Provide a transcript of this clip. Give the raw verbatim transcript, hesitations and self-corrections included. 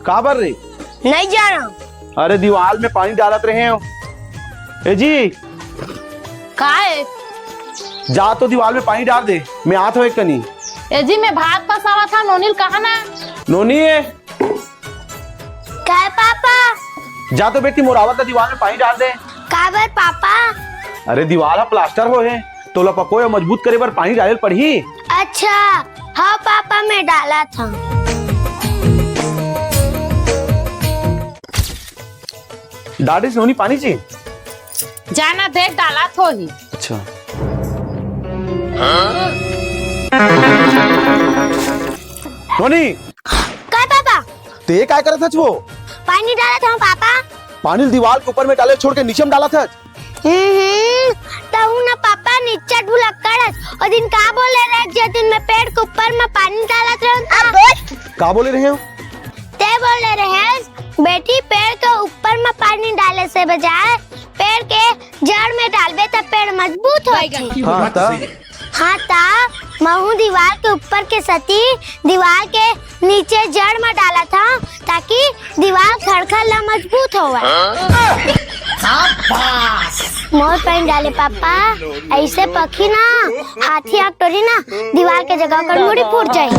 काबर रे? नहीं जाना। अरे, दीवाल में पानी डालत रहे हो। ए जी। का है? जा तो दीवाल में पानी डाल दे, मैं आत हूँ एक कनी। ए जी, मैं भात पसावा था, नोनी ल कहा ना। नोनी है? का है पापा? जा तो बेटी, मोर आवत दीवाल में पानी डाल दे। काबर पापा? अरे, दीवाल ह प्लास्टर हो है, तोला पकोए अउ मजबूत करे बर पानी डाले ल पड़ही। अच्छा, हाँ पापा, मैं डाला था। डाले से नोनी पानी जी? जाना देख, डाला थो ही। अच्छा। नोनी। का पापा? ते काय करत हच वो? पानी डालत हूँ पापा। पानी ल दीवाल के ऊपर में डाले छोड़ के नीचे में डालत हच। हम्म, तहू ना पापा नीचे भुलक्कड़ हस। ओ दिन का बोले रहे, जे दिन मैं पेड़ के ऊपर में पानी डालत रहूं ता? का बोले रहे हो? ते बोले रहे, बेटी पेड़ के ऊपर में पानी डाले से बजाय पेड़ के जड़ में डालबे त पेड़ मजबूत होथे। हाँ, त? हाँ, त महू दीवाल के ऊपर के सती दीवाल के नीचे जड़ में डालत हूँ, ताकि दीवाल खड़खड़ ला मजबूत होवय। मोर पैन डाले पापा, ऐसे पखी ना, हाथी आग टोरी ना, दीवाल के जगह कर मुड़ी फूट जाए।